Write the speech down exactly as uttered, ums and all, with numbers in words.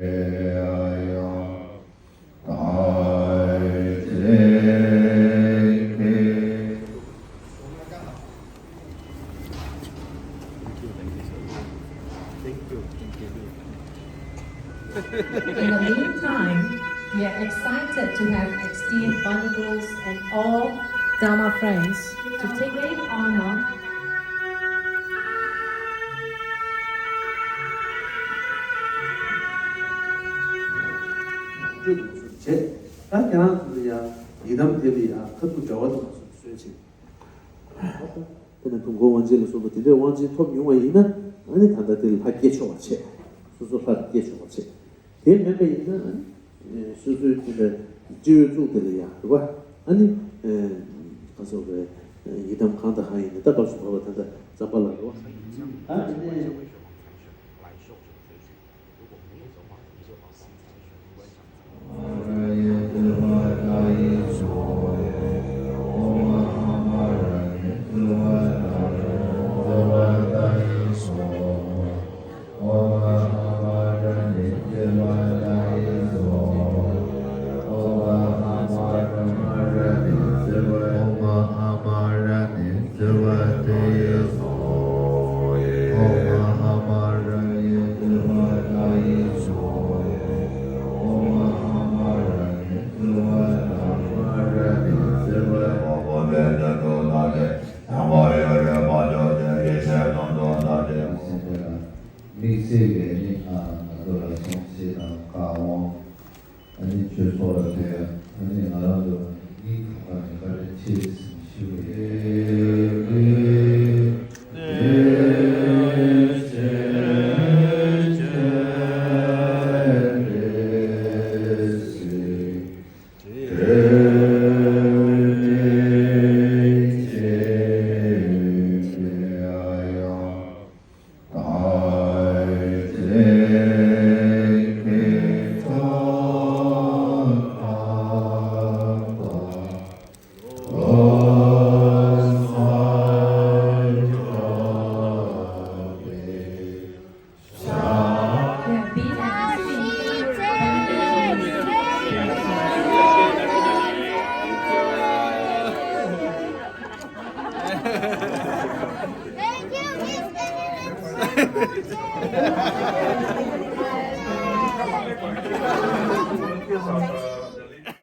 In the meantime, we are excited to have esteemed Venerable and all Dharma friends to take great honor བྱས། ད་ཁྱེད་རང་ཚོ་ལ་ཡང་ཡི་དམ་དེ་ལ་ཡང་ཁ་ཐུག་འབྲེལ་བ་དང་སོགས་བཟོས་བྱས། དེ་ནས་དུས་འཁོར་དབང་བྱེད་ལ་སོགས་པ་དེ་འདྲའི་དབང་ཆེན་ཐོབ་མྱོང་བ་ཡིན་ན། ཨ་ནི་ད་ལྟ་དེ་ལ་ལྷ་སྐྱེས་ཆོག་པ་བྱས། སོ་སོ་ལྷར་སྐྱེས་ཆོག་པ་བྱས། དེ་མིན་པ་ཡིན་ན། ཨ་ནི་སོ་སོའི་དེ་འདྲ་སྤྱི་བོའི་གཙུག་དེ་ལ་ཡང་རེད་པ། ཨ་ནི་ག་སོགས་པའི་ཡི་དམ་གང་དང་གང་ཡིན་ན་ད་སྐབས་སུ་བབ་པ་ད་ལྟ་ཛམ་བྷ་ལ་རེད་པ། ཨ་ནི། དམིགས་བསལ་གྱི་ནི་ང་ཚོ་ལ་གསུང་བཤད་དང་བཀའ་དབང་། ཨ་ནི་ཆོས་ཚོགས་ལ་ཕེབས། ཨ་ནི་ང་རང་ཚོ་སྙིང་ཐག་པ་ནས་བཀའ་དྲིན་ཆེ་ཞུ་གི་ཡོད།